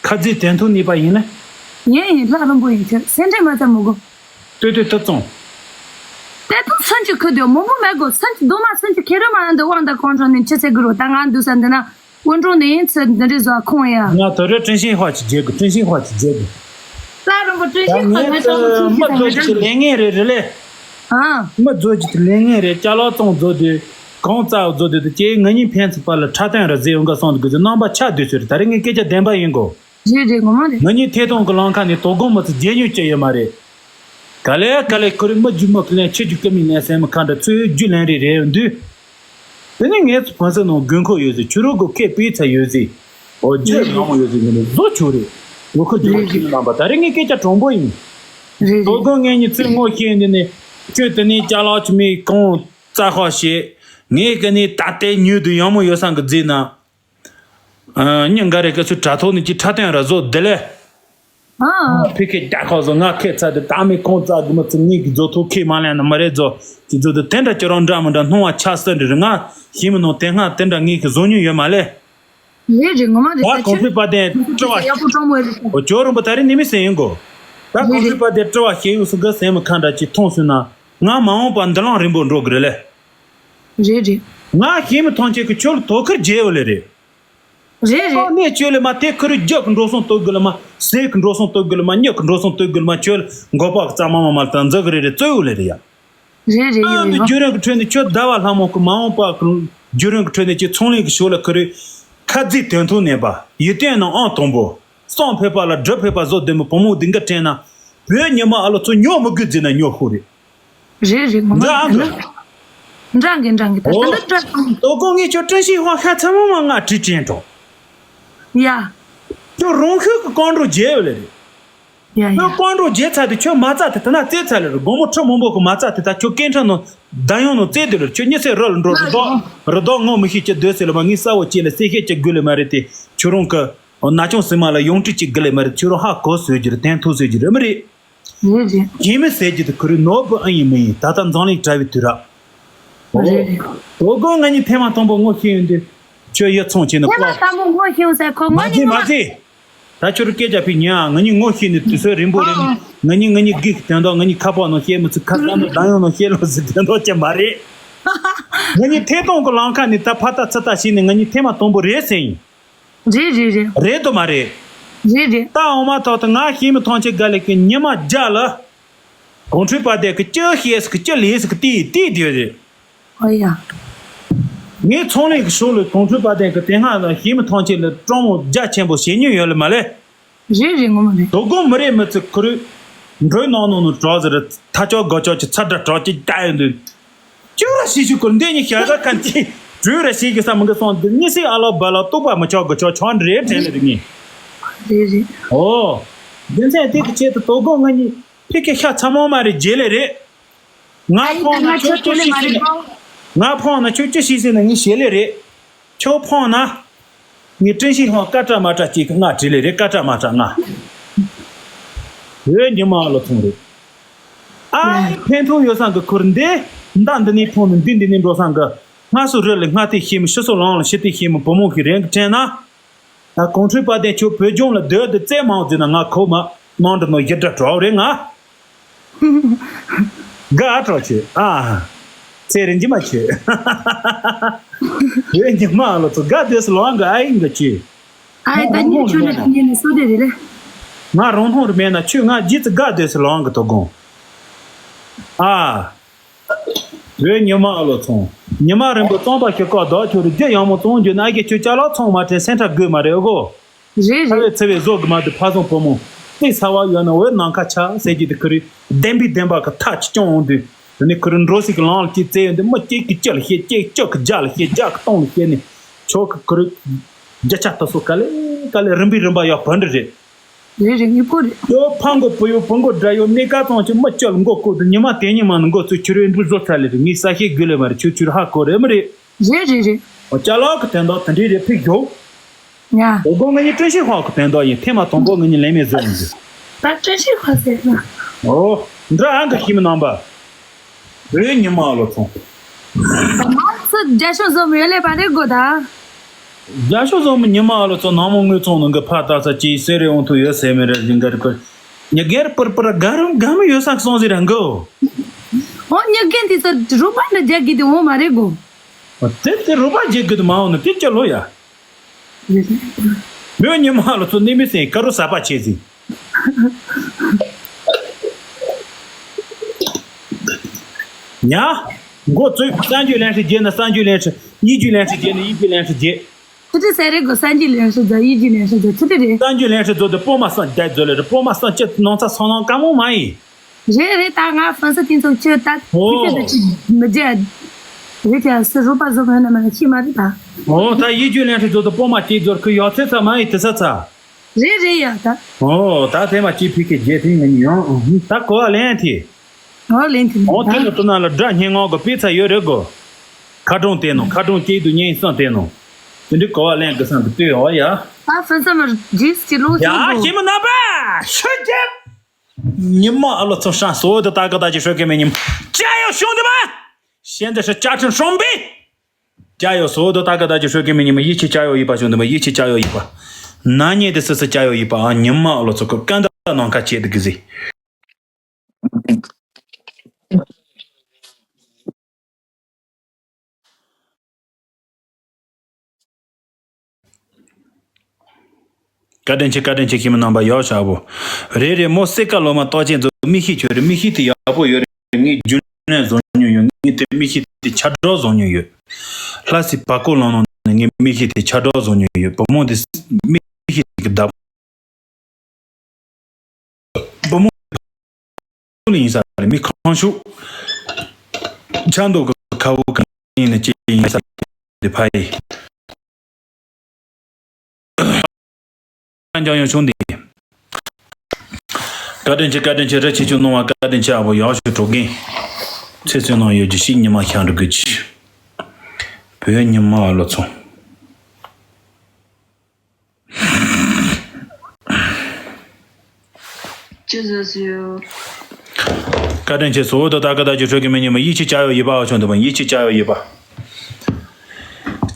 ཁ་རྩིས་དོན་ཐུག་ནུས་པ་ཡིན་ན། ཡིན་ཡིན་ལྷ་རིན་པོ་ཡིན་ཁྱོད་སེམས་ཁྲལ་མ་བྱ་མི་དགོས། ལྟོས་ལྟོས་ལྟོས་བཙོང་། ལྟོས་ཐུབ་སུན་གྱི་ཁུ་དོད་མང་པོ་མེད་དགོས་སུན་གྱི་རྡོག་མ་སུན་གྱི་ཁེ་རུ་མ་འདི་དབང་དང་གོང་ཁྲོ་ནས་ཆི་ཚེ་གི་རུ་ད་ང་འདུག་ས་འདི་ན་དབོན་གྲོང་ནས་ཡིན་ཚུལ་འདི་འདྲའི་བཟོ་ཁོང་ཡ། ང་དོ་རེ་ཀྲིན་ཤིང་ཧྭ་ཅི་རྒྱལ་གི་ཀྲིན་ཤིང་ཧྭ་ཅི་རྒྱལ་གི། ལྷ་རིན་པོ་ཀྲིན་ཤིང་ཧྭ་ང་ད་ངས་ཚོ་མི་མི་ཚོ་ཅི་ལས་ངན་རེད་རེད་ལེ། ཨ། མི་བཟོ་རྒྱུ་དེ་ལས་ངན་རེད། ཅ་ལག་བཙོང་བཟོ་དུས་གང་རྩ་བཟོ་དུས་དེ་ཀྱེ་ང་གཉིས་ཕན་ཚུན་བར་ལ་འཁྲབ་སྟོན་ར་ཟེར་ཡོང་ག་སོང་དུས་གི་ཚོ་རྣམ་པ་ཆགས་དུས་ཚོད་རེད། ད་རེས་ངས་སྐད་ཆ་བདེན་པ་ཡིན་གོ། རེད་རེད་ངོ་མ་རེད། ང་གཉིས་ཐད་གཏོང་གི་ལམ་ཁ་ནས་དོ་དགོང་མི་ཚོ་རྗེས་ཉོ་བྱེད་ཡོད་མ་རེད། ག་ལེ་ག་ལེ་ཁོ་རེ་མི་རྒྱུ་མི་ཀི་ལན་ཆེ་རྒྱུ་ཀི་མི་ལན་སེམས་ཁ་འདྲ་ཚོས་རྒྱུ་ལན་རེ་རེ་ཡོང་དུས། དེ་ནས་ངས་ཚོ་ཕན་སེ་ནང་དགོས་མཁོ་ཡོད་ཟེར་ཆུ་རུ་གོ་ཁེ་པི་ཚ་ཡོད་ཟེར། ཨོ་རྒྱུ་ལ་མང་མོ་ཡོད་ཟེར་ངས་ནས་བཟོ་ཆོག་རེད། ངོ་ཁོ་རྒྱུ་ལ་ཁྱི་མི་ལངས་པ་ད་རེས་ངས་སྐད་ཆ་དྲང་པོ་ཡིན། རེད་དོ་རེད། དགོང་ངས་ཉི་ཚོའི་ངོ་ཤེས་འདི་ནས་ཁྱོད་དེ་ནས་ཅ་ལག་ཆུ་མེད་གང་རྩ་ཁ་བཤད། ངས་ཀི་ནས་ད་ལྟའི་ཉོས་དུ་ཡང་མོ་ཡོད་སང་གི་རྫས་ན། ཨ་ཉིན་འགའ་རེ་ཀི་ཚོའི་དྲ་ཐོག་ནས་ཀྱི་འཁྲབ་སྟོན་ར་བཟོ་བདེ་ལེ། ཨ། ཕི་ཁེ་རྒྱ་ཁོག་བཟོ་ང་ཁེ་ཚ་དེ་ད་མི་གང་རྩ་གི་མི་ཚོ་ངས་ཀྱི་བཟོ་ཐུབ་ཁེ་མ་ལེན་ན་མ་རེད་བཟོ། ཀྱི་བཟོ་དུ་དེ་འདྲ་ཀྱི་རང་འདྲ་མི་འདྲ་སྣང་བ་ཆགས་སྲིད་འདྲི་རེད། ང་ཤེས་མི་ནང་དེ་སྔ་དེ་འདྲ་ངས་ཀྱི་བཟོ་མྱོང་ཡོད་མ་ལེ། རེད་རེད་ངོ་མ་རེད། ད་ད་གོང་ཁྱོད་འཕེལ་པ་དེ་སྤྲོ་བ་ཡག་པོ་སྤྲང་མོ་རེད། འོ་ཇོ་རིན་པོ་ད་རེས་ནི་མི་སེ་ཡིན་གོ། ད་གོང་འཕེལ་པ་དེ་སྤྲོ་བ་ཤེས་ཡོད་སུ་གི་སེམས་མི་ཁ་འདྲ་ཅིག་མཐོང་སོང་ན་ང་མ་འོངས་པ་འདི་ལང་རིང་པོ་འགྲོ་གི་རེད་ལེ། རེད་རེད། ང་ཤེས་མི་མཐོང་ཆེད་ཀྱི་ཁྱོད་ལ་དོ་ཁུར་བརྗེ་ཡོད་ལེ་རེད། རེད་རེད། ཨ་ནས་ཁྱོད་ལ་མ་དེ་ཁུ་རུ་རྒྱབ་ཀྱི་འགྲོ་སོང་སྟོབས་དགོས་ལ་མ། ཟས་ཀྱི་འགྲོ་སོང་སྟོབས་དགོས་ལ་མ། མྱི་གི་འགྲོ་སོང་སྟོབས་དགོས་ལ་མ། ཁྱོད་ལ་མགོ་པག་གཙང་མ་མ་མ་ལྟ་འཛག་གི་རེད་རེད། རྩོད་ཡོད་ལེ་རེད་ཡ། རེད་རེད། ཨ་ཡོད་ནི་ཡོད། བརྒྱུད་རིམ་གྱི་ཁྲོད་ནས་ཁྱོད་ཟླ་བ་ལྷ་མོ་གི་མ་འོངས་པ་གི་བརྒྱུད་རིམ་གྱི་ཁྲོད་ནས་ཀྱི་ཚོང་ལས་ཀྱི་ཕྱོགས་ལ་ཁུ་རུ་ཁ་རྩིས་དོན་ཐུང་ནས་པ་ཡིད་བརྟན་ནང་ཨང་དང་པོ། སྲོག་ཕེབས་པ་ལ་སྒྲུབ་ཕེབས་པ་བཟོ་བདེ་མོ་བུ་མོ་འདི་འགའ་དྲན་ན། བོད་ཉི་མ་ཨ་ལོ་ཚོ་ཉོ་མི་དགོས་ཟེར་ན་ཉོ་ཤོག་རེད། རེད་རེད། ངོ་མ་འདྲ་ཨང་གི། འདྲ་གི་འདྲ་གི་ད་ཨོ། ད་འདི་འདྲ་གི། དོ་དགོང་ངས་ཁྱོད་བཀྲ་ཤིས་ཧོ་ཤ་ཚ་མོ་མ་ང་བྲིས་དྲན་འགྲོ། ཡ། ཁྱོད་རང་ཤུགས་ཀྱི་རྐང་འགྲོ་རྒྱལ་ཡོད་ལེ་རེད། ཡ་ཡ། ཁྱོད་རྐང་འགྲོ་རྒྱལ་ཚར་དུས་ཁྱོད་མ་རྩ་དེ་ད་ན་རྩེ་ཚར་ལེ་རེད། དགོང་མོ་ཁྲི་མང་པོ་གི་མ་རྩ་དེ་ད་ཁྱོད་སྐད་འཕྲིན་ནང་བདག་ཡོང་ནང་རྩེ་དེ་ལེ་རེད། ཁྱོད་ཉི་ཚེ་རོལ་འགྲོ་རི་དྭགས་རི་དྭགས་ངོ་མི་ཤེས་ཀྱི་སྡོད་ཟེར་ལེ་མ། ངས་གསལ་བོ་བྱས་ལེ་གསལ་བཤད་ཀྱི་དགོས་ལེ་མ་རེད་དེ། ཁྱོད་རང་གི་ན་ཆུང་སྲིད་མ་ལ་ཡོང་ཁྲིད་ཀྱི་དགོས་ལེ་མ་རེད། ཁྱོད་རང་ཧ་གོ་ཟེར་རྒྱུ་རེད། དན་ཐུག་ཟེར་རྒྱུ་རེད་མ་རེད། རེད་རེད། ཡིན་མིན་ཟེར་རྒྱུ་དེ་ཁུ་རུ་ནོར་བུ་ཨ་ཡིན་མི་ཡིན་ད་ལྟ་འཛམ་གླིང་གྲྭ་བའི་དུས་རབས། རེད་རེད། དོ་དགོང་ང་གཉིས་ཐེངས་མ་དང་པོ་ངོ་ཤེས་ཡོང་དུས་ཁྱོད་ཡིད་ཚང་བྱས་ནས་ཐེངས་མ་ཀོ་དང་པོ་ངོ་ཤེས་ཡོང་ས་ཁོ་མ་ངོ་ཤེས་མ་ངོ་ཤེས། ད་ཁྱོད་རུ་སྐད་ཆ་ཕི་ཉན་ཨ། ང་གཉིས་ངོ་ཤེས་ནས་དུས་ཚོད་རིང་པོ་རེད། ཨ། ང་གཉིས་ང་གཉིས་སྒེར་གྱི་དོན་དག་ང་གཉིས་ཁ་པར་ནང་བཤད་མི་ཚུགས། ཁ་ཁ་ནས་བདག་ཡོང་ནང་བཤད་ལོ་ཟེར་དོན་དག་ཅན་མ་རེད། ང་གཉིས་ཐད་གཏོང་གི་ལམ་ཁ་ནས་ད་ཕ་ད་ཚི་ད་བྱས་ནས་ང་གཉིས་ཐེངས་མ་དང་པོ་རེད་ཟེར་ཡིན། རེད་རེད་རེད། རེད་དོ་མ་རེད། རེད་རེད། ད་འོ་མ་ཐོག་ཏུ་ང་ཤེས་མི་ཐང་ཆད་ག་ལེ་གི་ཉི་མ་བརྒྱ་ལ། གོང་ཁྲོས་པ་དེ་གི་ཅི་ཤེས་སི་གི་ཅི་ལས་སི་གི་ཏི་ཏི་དེ་རེད། ཨོ་ཡ། ངའི་ཚོང་ལས་ཀྱི་ཕྱོགས་ལ་གོང་ཁྲོས་པ་དེ་གི་དེ་སྔ་ལ་ཤེས་མི་ཐང་ཆད་ལ་སྤྲང་མོ་རྒྱ་ཆེན་པོ་བྱེད་མྱོང་ཡོད་ལ་མ་ལས། རེད་རེད། ངོ་མ་རེད། དོ་དགོང་མི་རེད་མི་ཚེ་ཁུ་རུ་འགྲོས་ནང་ནང་ནང་གྲོགས་ཟེར་ཐ་ཆོག་དགོ་ཆོག་གི་ཚ་དྲ་གྲོགས་ཀྱི་བསྡད་ཡོད་འདུག་ཅུ་ར་ཤི་ཤི་ཁུར་འདི་ཉི་ཤ་ཟ་ཁན་ཅི་བྲོས་ར་ཤི་གི་ས་མི་གི་སོང་འདི་ཉི་སི་ཨ་ལོ་བ་ལོ་ཏོག་པ་མི་ཆོག་གི་ཆོག་ཆོག་འདྲེ་དྲན་ལེ་རིག་ངེ། རེད་རེད། ཨོ། རྒྱུ་མཚན་དེ་གི་ཆེད་དུ་དོ་དགོང་ང་གཉིས་ཕི་ཁེ་ཤ་ཚ་མོ་མ་རེད་རྗེས་ལེ་རེད། ང་ཨ་ཡི་ད་ཕོང་ན་ང་ཁྱོད་ཁྱོད་ཅི་ཅོ་ལེ་ཤི་མ་ཟེར་རེད་ན། ཁོ། ང་ཕོང་ན་ཁྱོད་ཅི་ཤི་ཟེར་ན་ངས་ཞེ་ལེ་རེད། ཁྱོད་ཕོང་ན། ངས་བཀྲ་ཤིས་ལྷུན་སྐད་གྲགས་མ་གྲགས་ཅིག་གི་ང་བྲིས་ལེ་རེད། སྐད་གྲགས་མ་གྲགས་ང་། འོད་ཉི་མ་ལོ་ཚོང་རེད། ཨ་ཡི་ཕན་ཐོགས་ཡོད་སང་གི་ཁུར་འདི། མདའ་འདི་ནས་ཕོང་ནས་འདི་འདི་ནས་འགྲོ་སང་གི། སྔ་སུ་རི་ལ་སྔ་ཏི་ཤེས་མི་ཕྱི་སུ་ལང་ལ་ཕྱི་ཏི་ཤེས་མི་བུ་མོ་ཞིག་རེད་གི་དྲན་ན། ད་གོང་ཁྲོས་པ་དེ་ཁྱོད་བོད་ལྗོངས་ལ་སྡོད་དུ་བཙས་མང་བརྩིས་ན་ང་ཁོ་མ་ནང་དུ་ནོ་ཡི་དྲ་གྲོགས་རེད་ང་། དགའ་གྲོགས་ཆེ་ཨ། ཚེ་རིང་ཅི་མ་ཆེ། བོད་ཉི་མ་ལོ་ཚོ་དགའ་སྡོད་སུ་ལོང་གི་ཨ་ཡིན་གི་ཆེ། ཨ་ཡི་ད་ཉིད་ཆོས་ནས་ཉིད་ནས་སོ་དེ་རེད་ལེ། ང་རང་ལྷུང་རུ་མེད་ན་ཆོས་ང་རྗེས་སུ་དགའ་སྡོད་སུ་ལོང་གི་དོ་དགོང་། ཨ། བོད་ཉི་མ་ཨ་ལོ་ཚོང་། ཉི་མ་རིང་པོ་གཙང་པ་ཞིག་བཀག་བདག་ཁྱོད་རུ་རྒྱུ་ཡང་མོ་གཙང་རྒྱུ་ན་ཨ་གེ་ཁྱོད་ཅ་ལག་ཚོང་མ་དྲན་སེམས་ཁྲལ་དགོས་མ་རེད་ཨོ་གོ། རེད་ཚ་བའི་རེད། ཚ་བའི་བཟོ་གི་མ་དུ་ཕ་བཟང་བུ་མོ། གཏིང་ཚ་བ་ཡོད་ན་འོད་ནམ་མཁའ་ཆགས་ཟེར་གྱི་དུ་ཁུ་རི། བདེན་པའི་བདེན་པ་གི་ཐག་ཅི་ཅང་འོང་དུས། དེ་ནི་ཁུ་རི་འགྲོ་སྲིད་ཀྱི་ལང་ལ་ཅིག་བཙལ་ཡོང་དུས་མི་གཅིག་གི་སྤྱི་ལ་བཤད་གཅིག་གཅིག་གི་རྒྱ་ལ་བཤད་རྒྱ་གི་སྟོང་ལ་བཤད་ནས། ཆོག་གི་ཁུ་རི། རྒྱ་ཆ་ལྟ་སོ་ག་ལེ་ག་ལེ་རིམ་པས་རིམ་པ་ཡག་བོད་འདྲ་རེད། རེད་རེད་ངའི་བུ་རེད། ཡོ་ཕ་མགོ་བུ་ཡོ་བུ་མགོ་དགྲ་ཡོ་གནས་ཀ་ཙང་ཆུ་མི་སྐྱོ་ལ་མགོ་བསྐོར་དུ་ཉི་མ་དེ་ཉི་མ་ནི་མགོ་ཚོས་ཁྱི་རོའི་འབྲུ་བཟོ་ཚར་ལེ་རེད། ངས་ས་ཤེས་དགོས་ལེ་མ་རེད། ཁྱོད་ཁྱོད་ཧ་གོ་རེད་མི་རེད། རེད་རེད་རེད། ཨོ་ཅ་ལག་གི་དོན་དག་དེ་འདྲའི་རེད་ཕིག་ཡོ། ཡ། དོ་དགོང་ང་གཉིས་བཀྲ་ཤིས་ཧོག་གི་དོན་དག་ཡིན། ཐེངས་མ་དང་པོ་ང་གཉིས་ལེན་མེད་བཟོས་ཡིན་གྱི། ད་བཀྲ་ཤིས་ཧོག་ཟེར་ན། ཨོ། འདྲ་ཨང་གི་ཤི་མི་རྣམ་པ། བོད་ཉི་མ་ཨ་ལོ་ཚོང་། མང་ཚོ་རྒྱ་ཤོག་བཟོ་མི་ཡོད་ལེ་བ་རེད་གོ་ད། རྒྱ་ཤོག་བཟོ་མི་ཉི་མ་ཨ་ལོ་ཚོ་ནང་མོ་དངུལ་ཚོང་ནང་གི་ཕ་ད་ས་ཅི་སེ་རེ་འོང་ཐུ་ཡོད་སེ་མི་རེ་བཞིན་གར་གོ། ཉི་གེར་པུར་པུར་དགའ་རུང་དགའ་མི་ཡོད་ས་སོང་ཟེར་རང་གོ། ཨོ་ཉི་གེན་དེ་ཚོ་རུ་པ་འདྲ་རྒྱག་གི་དེ་འོང་མ་རེད་གོ། དེ་དེ་རུ་པ་རྒྱག་གི་དེ་མ་འོང་ན་དེ་ཅི་ལོ་ཡ། བོད་ཉི་མ་ལོ་ཚོ་གནས་མི་སེང་ཀ་རུ་ཟ་བ་བྱེད་ཟིན། ཉ། མགོ་བཙུགས་གསར་འགྱུར་ལན་ཧྲི་རྒྱས་ན་གསར་འགྱུར་ལན་ཧྲི། ཡིད་རྒྱུད་ལན་ཧྲི་རྒྱས་ན་ཡིད་རྒྱུད་ལན་ཧྲི་རྒྱས། ཁྱི་ཁྲི་ཟེར་རེ་གོ་གསར་འགྱུར་ལན་ཧྲི་རྒྱས་ཡིད་རྒྱུད་ལན་ཧྲི་རྒྱས་ཁྱི་ཁྲི་རེ། གསར་འགྱུར་ལན་ཧྲི་རྒྱས་དེ་སྤོ་མ་སང་རྒྱས་རྒྱས་ལེ་རེ་སྤོ་མ་སང་ཅི་ནང་ཚ་སང་ནང་ཀ་མོ་མ་ཡིན། རེད་རེད། ད་ང་ཧྥན་སི་དེ་ཚོ་ཁྱོད་ད་ཨོ། ཁྱོད་ད་ཅི་མི་རྒྱ། རེད་ཀྱ་སི་རུ་པ་བཟོ་མེད་ན་མ་ཤི་མ་རེད་ད། ཨོ་ད་ཡིད་རྒྱུད་ལེན་ཧྲི་བཟོ་དུ་སྤོ་མ་སྐྱེས་རྫོར་ཁུ་ཡོད་ཚེ་ཚ་མ་ཡི་དེ་ས་ཚ། རེད་རེད་ཡ་ད། ཨོ་ད་དེ་མ་སྐྱེས་ཕི་ཁེ་རྒྱལ་ཐིང་ངི་ཡང་ད་གོ་བ་ལེན་ཐི། ཨོ་ལེན་ཐི་ནི་ཨོ་ད། དེ་ལ་ཏུ་ན་ལ་དགྲ་སྙན་ངག་གི་དཔེ་ཚ་ཡོད་རེད་གོ། ཁ་གྲོང་དེ་ནོ་ཁ་གྲོང་སྐྱེས་དུ་ཉན་སང་དེ་ནོ། དེ་འདྲི་གོ་བ་ལེན་གི་སང་གི་ལྟོས་ཨོ་ཡ། ད་ཧྥན་སི་མར་རྗེས་སུ་ལོ་ཡ་ཤོད་གོ། ཤི་མི་ན་པ་ཤོད་རྒྱལ། ཉི་མ་ཨ་ལོ་ཚོ་ཧྲང་སོ་དུ་ཏ་ཀ་ཏ་ཅི་ཧྲོ་ཀེ་མེ་ཉི་མ། ཅ་ཡོ་ཤོང་དུ་མ། ཤེན་ཏེ་ཧྲི་ཅ་ཁྲིན་ཧྲོམ་བི། ཅ་ཡོ་སོ་དུ་ཏ་ཀ་ཏ་ཅི་ཧྲོ་ཀེ་མེ་ཉི་མ་ཡི་ཆི་ཅ་ཡོ་ཡི་པ་ཤོང་དུ་མ་ཡི་ཆི་ཅ་ཡོ་ཡི་པ། ན་ཉེ་དེ་སི་སི་ཅ་ཡོ་ཡི་པ་ཨ་ཉི་མ་ཨ་ལོ་ཚོ་ཀ་ཀན་ད་ནང་ཁ་ཆེ་དུ་གི་ཟི། བཀའ་དྲིན་ཆེ། བཀའ་དྲིན་ཆེ། ཁྱིམ་མི་རྣམ་པ་ཡག་ཤོས་ཨ་བོ། རེད་རེད། མོ་སེ་ཀ་ལོ་མ་ཏོག་ཅན་ཚོ་མིག་ཤེལ་ཁྱོད་རེད། མིག་ཤེལ་དེ་ཡག་པོ་ཡོད་རེད། ངས་རྒྱུན་ལས་བཟོ་མྱོང་ཡོད། ངས་དེ་མིག་ཤེལ་དེ་ཆ་འགྲོ་བཟོ་མྱོང་ཡོད། ལྷ་སའི་བར་སྐོར་ལམ་ནང་ནས་ངས་མིག་ཤེལ་དེ་ཆ་འགྲོ་བཟོ་མྱོང་ཡོད། བུ་མོ་དེ་མིག་ཤེལ་དེ་གི་བདག་བུ་མོ་ལ་ཡིན་ས་རེད། མི་ཁང་ཤུགས་ཆ་མདོག་གི་ཁ་བོ་གང་ཡིན་ནས་ཅི་ཡིན་ས་དེ་ཕ་ཡི། འཇམ་དབྱངས་ཆུང་འདི། བཀའ་དྲིན་ཆེ། བཀའ་དྲིན་ཆེ། རི་ཆེ་ཆུང་སྣང་བ་བཀའ་དྲིན་ཆེ་ཨ་བོ། ཡག་ཤོས་གྲོགས་རྒན། ཚེ་བཙོན་ནང་ཡོད་རྒྱུ་ཞིག་ཉི་མ་ཤར་འགྲོ་དགོས་ཀྱི། བོད་ཉི་མ་ཨ་ལོ་ཚོ། ཅི་བཟོས་སུ་ཡོད། བཀའ་དྲིན་ཆེ། སོ་དོ་ད་ཀ་ད་ཅི་ཧྲོ་གི་མི་ཉི་མ་ཡིད་ཆེས་བྱ་ཡོ་ཡི་པ་བ་ཆུང་དུ་མ་ཡིད་ཆེས་བྱ་ཡོ་ཡི་པ།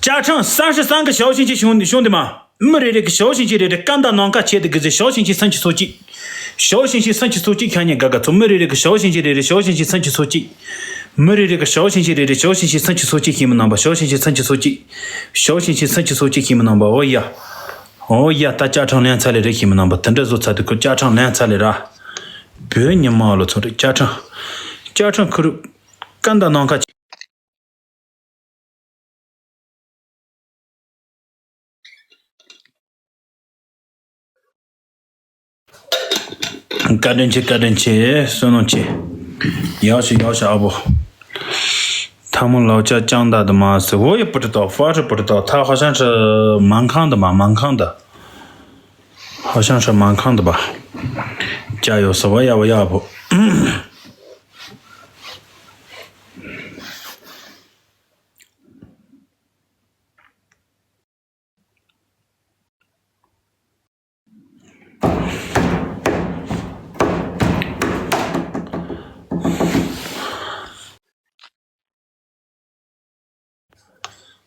བཅའ་ཁྲིམས་གསར་ཤོག་གསར་གི་ཞའོ་ཞིང་ཆེ་ཞུང་ཞུང་དུ་མ། མི་རེ་རེ་གི་ཞའོ་ཞིང་ཆེ་རེ་རེ་སྐམ་དང་ནམ་མཁའ་ཆེ་དུ་གི་ཟེ་ཞའོ་ཞིང་ཆེ་སུམ་ཅུ་སོ་གཅིག་ཞའོ་ཞིང་ཆེ་སུམ་ཅུ་སོ་གཅིག་ཁྱ་ཉེ་དགའ་དགའ་ཚོ། མི་རེ་རེ་གི་ཞའོ་ཞིང་ཆེ་རེ་རེ་ཞའོ་ཞིང་ཆེ་སུམ་ཅུ་སོ་གཅིག་མི་རེ་རེ་གི་ཞའོ་ཞིང་ཆེ་རེ་རེ་ཞའོ་ཞིང་ཆེ་སུམ་ཅུ་སོ་གཅིག་ཁྱིམ་མི་རྣམ་པ། ཞའོ་ཞིང་ཆེ་སུམ་ཅུ་སོ་གཅིག་ཞའོ་ཞིང་ཆེ་སུམ་ཅུ་སོ་གཅིག་ཁྱིམ་མི་རྣམ་པ། འོ་ཡ། འོ་ཡ། ད་བཅའ་ཁྲིམས་ལེན་ཚར་ལེ་རེད། ཁྱིམ་མི་རྣམ་པ། དེ་འདྲ་བཟོ་ཚར་དུས་ཁོ་བཅའ་ཁྲིམས་ལེན་ཚར་ལེ་ར། བོད་ཉི་མ་ལོ་ཚོ་རེད། བཅའ་ཁྲིམས། བཅའ་ཁྲིམས་ཁུ་རུ་སྐམ་དང་ནམ་མཁའ། བཀའ་དྲིན་ཆེ། བཀའ་དྲིན་ཆེ། བསོད་ནམས་ཆེ། ཡག་ཤོས་ཡག་ཤོས་ཨ་བོ། ཐ་མོ་ལའོ་ཅ་ཅང་ད་དུ་མ་སི་བོ་ཡི་པུ་ཏི་ཏོ་ཧྥ་ཧྲི་པུ་ཏི་ཏོ་ཐ་ཧ་ཤང་ཧྲི་མང་ཁང་དུ་མ་མང་ཁང་དུ། ཧ་ཤང་ཧྲི་མང་ཁང་དུ་པ། ཅ་ཡོ་སི་བ་ཡ་བ་ཡ་བོ།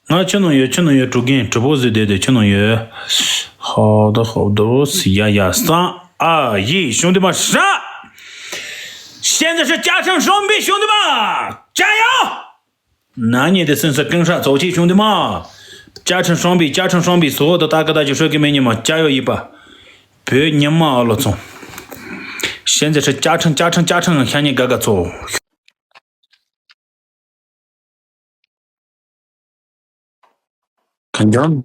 ང་ཆུ་ནང་ཡོད། ཆུ་ནང་ཡོད། གྲུ་གིན་གྲུ་པོ་ཟིག་བསྡད་དེ་ཆུ་ནང་ཡོད། ཧོ་ད་ཧོ་ད་ཡ་ཡ་སང་ཨ་ཡི་ཞུང་དུ་མ་ཧྲ། ཤེན་ཛི་ཧྲི་བཅའ་ཁྲིམས་སྲུང་བའི་ཞུང་དུ་མ། ཅ་ཡོ། ན་ཉེ་དེ་སེམས་སུ་ཀུན་ཧྲ་ཚོགས་ཆེ་ཞུང་དུ་མ། བཅའ་ཁྲིམས་སྲུང་བའི་བཅའ་ཁྲིམས་སྲུང་བའི་སོ་དུ་ད་ཀ་ད་ཅི་ཧྲོ་གི་མེ་ཉི་མ་ཅ་ཡོ་ཡི་པ། བོད་ཉི་མ་ཨ་ལོ་ཚོ། ཤེན་ཛི་ཧྲི་བཅའ་ཁྲིམས་བཅའ་ཁྲིམས་བཅའ་ཁྲིམས་ཤ་ཉེ་དགའ་དགའ་ཚོ། ག་འཇོན།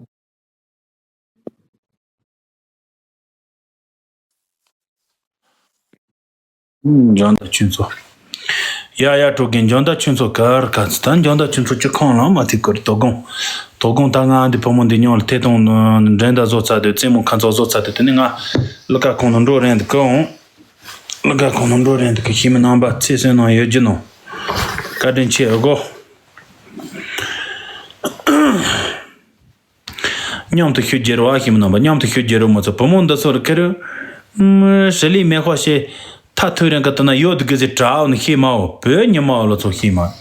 འཇོན་དང་ཁྱོད་ཚོ། ཡ་ཡ་གྲོགས་རྒན། འཇོན་དང་ཁྱོད་ཚོ་གར་ག་ཚོད་ད། འཇོན་དང་ཁྱོད་ཚོ་ཅི་ཁོང་ལ་མ་ཐིག་གར་དོ་དགོང་། དོ་དགོང་ད་ང་འདི་བུ་མོ་འདི་ཉོ་ལ་ཐེ་གཏོང་འགྲན་ཟླ་བཟོ་ཚར་དུས། རྩེད་མོ་ཁ་མཚོ་བཟོ་ཚར་དུས། དེ་ནི་ང་ལ་ཀ་ཁོང་ལ་འགྲོ་རན་དུ་ཀ་འོང་། ལ་ཀ་ཁོང་ལ་འགྲོ་རན་དུ་ཀ་ཤི་མི་རྣམ་པ་ཚེ་བསོད་ནམས་ཡོད་རྒྱུ་ནོ། བཀའ་དྲིན་ཆེ་ཨ་གོ། མཉམ་དུ་ཤུ་རྒྱལ་བ་ཤི་མི་རྣམ་པ། མཉམ་དུ་ཤུ་རྒྱལ་བ་མོ་ཚོ། བུ་མོ་འདི་ཚོར་ཁེར་ཧྲི་ལི་མེ་ཁོ་ཤེ་ཐ་ཐུ་རན་ཀ་ཏི་ན་ཡོད་གི་ཟི་དྲའོ་ནི་ཤི་མའོ། བོད་ཉི་མའོ་ལོ་ཚོ་ཤི་མ།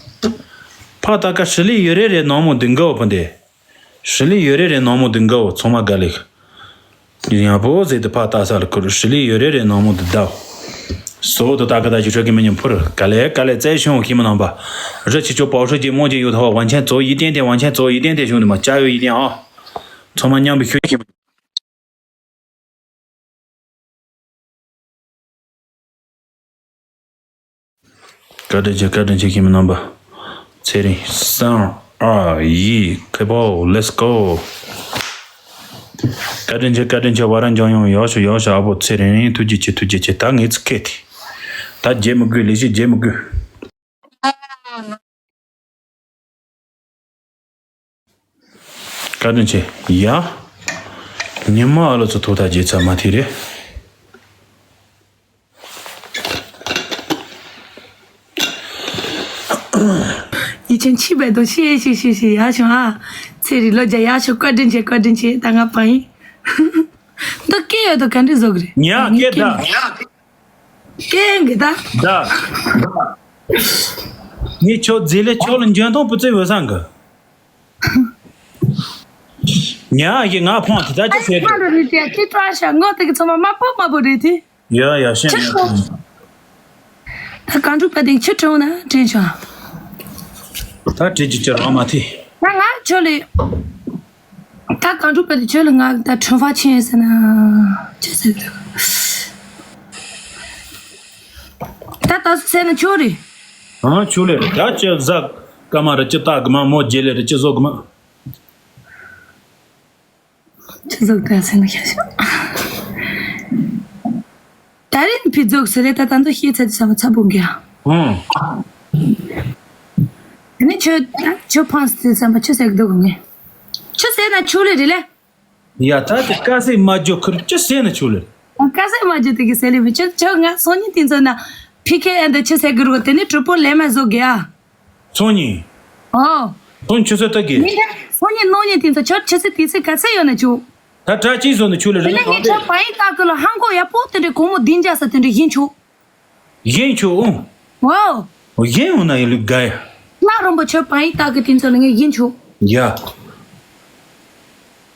ཕ་ད་ཀ་ཧྲི་ལི་ཡོད་རེ་རེ་ནང་མོ་འདི་འགའ་བོ་ཕུན་དེ། ཧྲི་ལི་ཡོད་རེ་རེ་ནང་མོ་འདི་འགའ་བོ་ཚང་མ་དགའ་ལེགས། ཡང་པོ་ཟེར་དུ་ཕ་ལྟ་ས་ལ་ཁུར་ཧྲི་ལི་ཡོད་རེ་རེ་ནང་མོ་འདི་ཟླ། སོ་དུ་ད་ཀ་ད་ཅི་ཧྲོ་གི་མི་ཉམ་ཕུར་ག་ལེ་ག་ལེ་བཙལ་བྱུང་ཁྱིམ་མི་རྣམ་པ། རི་ཆི་ཅོ་པའོ་ཧྲི་ཅི་མོ་ཅི་ཡོད་ཐོ་བན་ཆེན་ཙོ་ཡི་ཏན་ཏན་བན་ཆེན་ཙོ་ཡི་ཏན་ཏན་བྱུང་དུ་མ་ཅ་ཡོད་ཡི་ཏན་ཨ། ཚང་མ་མཉམ་པའི་ཤུལ་ཁྱིམ། བཀའ་དྲིན་ཆེ། བཀའ་དྲིན་ཆེ་ཁྱིམ་མི་རྣམ་པ། ཚེ་རིང་སང་ཨ་ཡི་ཁེ་པོ་let's go། བཀའ་དྲིན་ཆེ། བཀའ་དྲིན་ཆེ། བ་ར་འཇང་ཡོང་ཡོག་ཤོ་ཡོག་ཤོ་ཨ་བོ་ཚེ་རིང་ཐུགས་རྗེ་ཆེ། ཐུགས་རྗེ་ཆེ། ད་ངེད་ཚོ་ཁེ་ཏི། ད་རྗེ་མི་དགོས། ལས་ཤིག་རྗེ་མི་དགོས། བཀའ་དྲིན་ཆེ། ཡ། ཉི་མ་ཨ་ལོ་ཚོ་ཐོག་ཐག་རྗེས་ཚར་མ་ཐེ་རེད། ཡིད་ཆེན་ཆི་བས་དོ་ཤེ་ཤེ་ཤེ་ཤེ་ཡ་ཤོ་ཨ། ཚེ་རིང་ལོ་རྒྱ་ཡ་ཤོ་བཀའ་དྲིན་ཆེ། བཀའ་དྲིན་ཆེ། ད་ང་པ་ཡིན། འདི་སྐད་ཡོད་དོ་ག་འདྲི་བཟོ་གི་རེད། ཉ་སྐད་ད། སྐད་གི་ད། ད། ངས་ཁྱོད་རྫི་ལེ་ཁྱོད་ལ་འཇོན་ཐང་པུ་ཙེ་འོས་སང་གི། ཉ་ཡི་ང་ཕོང་དེ་ད་ཅི་བྱེད་དུ། ང་རེད་དེ་ཅི་ཏྲ་ཤ་ངོ་དེ་གི་ཚོ་མ་མ་པོ་མ་པོ་རེད་དེ། ཡ་ཡ་ཤེས་ཡ། ད་གང་འགྲུབ་པ་དེ་ཆུ་གྲོང་ན་དྲན་བྱུང་། ད་དྲིས་ཀྱི་ཅི་རང་མ་ཐི། ང་ང་ཆོ་ལེ། ད་གང་འགྲུབ་པ་དེ་ཁྱོད་ལ་ང་ད་ཁྲོན་ཧྥ་ཆེན་ཟེར་ན་ཅི་ཟེར་གི་འདུག་ད་ད་ཟེར་ན་ཁྱོད་རེད། ཨང་ཁྱོད་ལས་རེད། ད་ཅི་ཟ་ག་མ་རེད། ཅི་ལྟ་གི་མ། མོ་རྗེས་ལས་རེད། ཅི་བཟོ་གི་མ། ཅི་ཟོ་ག་ཟེར་ན་ཤ་ཤ། ད་རིང་ཕི་རྫོགས་ཟེར་རེད། ད་ད་འདོད་ཤེས་ཚད་དུ་བསམ་པ་ཚ་པོ་འགའ། ཨང་། དེ་ནས་ཁྱོད་ད་ཁྱོད་ཕངས་ཏེ་བསམ་པ་ཆུ་ཟེར་གི་འདུག་གི་ངས། ཆུ་ཟེར་ན་ཆུ་ལས་རེད་ལེ། ཡ་ད་དེ་དཀའ་སེ་མ་འཇོག་ཁུར་ཅི་ཟེར་ན་ཆུ་ལས། དཀའ་སེ་མ་འཇོག་དེ་གི་ཟེར་ལེ་མི་ཆུ་ཆུ་ང་སང་ཉིན་དེ་ཚོ་ན་ཕི་ཁེ་ཨན་ད་ཆུ་ཟེར་གི་རུ་དེ་ནས་གྲུ་པོ་ལས་མ་བཟོ་གི་ཨ། སང་ཉིན། ཨོ། སང་ཉིན་ཆུ་ཚོད་ལྟ་གི། ཉིན་ཐ་སང་ཉིན་གནངས་ཉིན་དེ་ཚོ་ཆུ་ཆུ་ཚོད་དེ་ཚོད་ག་ཚད་ཡོད་ན་ཆུ། ད་དྲ་ཅིག་བཟོ་ནས་ཆུ་ལ་དེ་རིང་ནས་ངས་ཆུ་བ་ཡིན་ལྟ་གི་ལ་ཧང་གོ་ཡག་པོ་དེ་འདྲའི་གོང་མོ་བདུན་བརྒྱ་ས་དེ་འདྲའི་ཡིན་ཆུ། ཡིན་ཆུ་ཨུ། ཝའོ། ཡིན་འུ་ན་ཡིན་ལུགས་དགའ་ཡ། ལ་རོང་པོ་ཆུ་བ་ཡིན་ལྟ་གི་དེ་ཚོ་ལ་ངས་ཡིན་ཆུ། ཡ།